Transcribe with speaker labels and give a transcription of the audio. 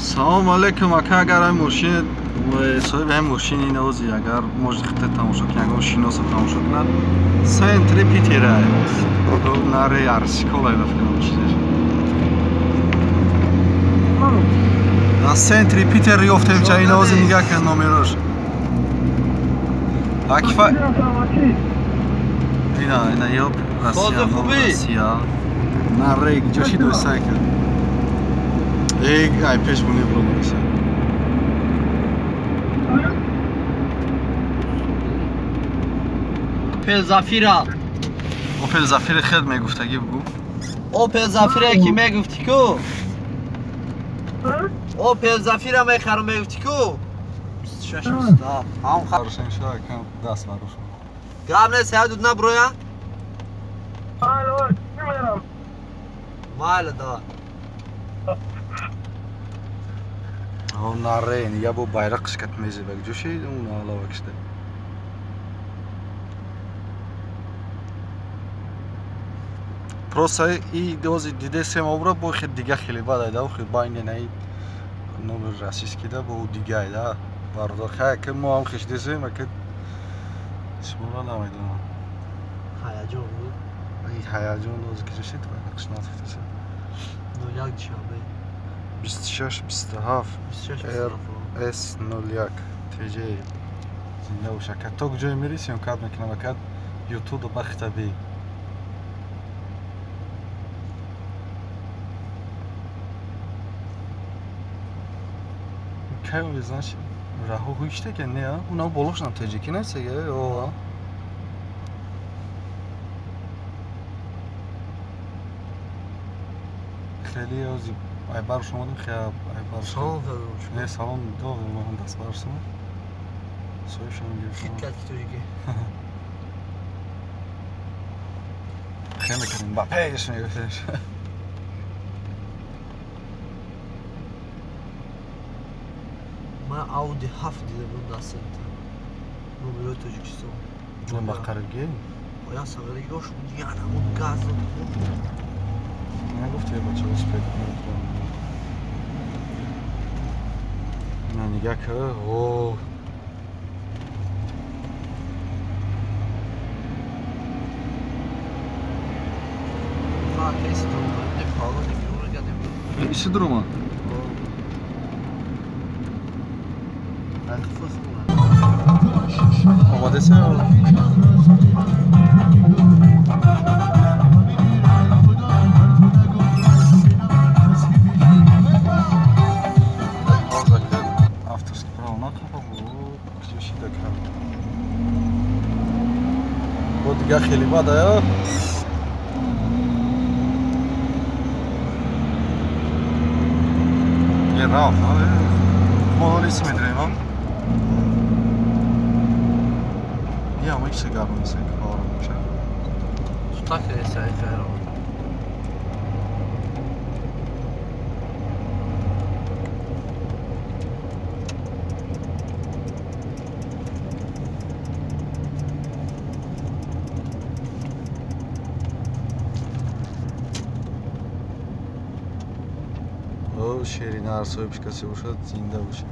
Speaker 1: Салом алейкум ака, агар ай мошин соҳиби ҳамин мошини навози агар может хите тамошо кунад, ягон шиноса тамошо кунад, центри Питера наре Арсиколай ба фикрам чизеш. Дар центри Питер ёфтем ча ин навози нигаҳ кун номерош. Акифа ина ина ёб Россия, Россия. Наре ҷоши дойсай кун. Эй, ай пеш буни бромариса.
Speaker 2: Opel Zafira.
Speaker 1: Opel Zafira хед мегуфтагӣ бугу.
Speaker 2: Opel Zafira ки мегуфтӣ ку? Opel Zafira мехарам мегуфтӣ ку? 26 27. Ҳам
Speaker 1: харшан шуда кам даст барош.
Speaker 2: Гап нест, ҳай дуд наброя?
Speaker 3: Алло, мемерам.
Speaker 2: Майла давай.
Speaker 1: О, наре, я бо байрақш кат мезебак ҷуши, он алава кишта. Просто и дози дидесем обра бо хед дига хеле бад айда, хед байне наи номер российский да бо дига айда. Бародар хай ки мо ҳам хеш десем, аки шуморо намедонам.
Speaker 2: Ҳаяҷон буд.
Speaker 1: И ҳаяҷон дози ки ҷуши байрақш натифтеса.
Speaker 2: 01 душанбе.
Speaker 1: 26 27 R S 01 TJ зинда боша. То куҷое мерӣ съёмкат мекунам, акад YouTube бахта би. Кай овезанш раҳо ҳуиштеке не, уна болошнам тоҷикӣ нестеге, о. Хеле ози ай барш омадем, хе ай барш.
Speaker 2: Салом дадам.
Speaker 1: Не, салом додем, ман даст баршам. Соҳибшам гирифтам.
Speaker 2: Хит кард ки тоҷикӣ.
Speaker 1: Хе мекардем, ба пеш мегуфтем.
Speaker 2: Ман Audi 7 дида будам дар центр. Номерои Тоҷикистон.
Speaker 1: Ман ба қариб
Speaker 2: Оя саволи ёш буд, яна он газ дод.
Speaker 1: Нагуфти бача успех наметавонам. На нигаҳ кар, о. Иси дурума? Омадесе? Авторский право нақафа буд, кишида кард. Бо дига хеле бад ая. Е рафт, мо ҳоли исм медирем, а? Я ама иксе гармонисек баорам меша.
Speaker 2: Так эса хайро.
Speaker 1: О, шерина ар соҳибш касе бошад, зинда бошад.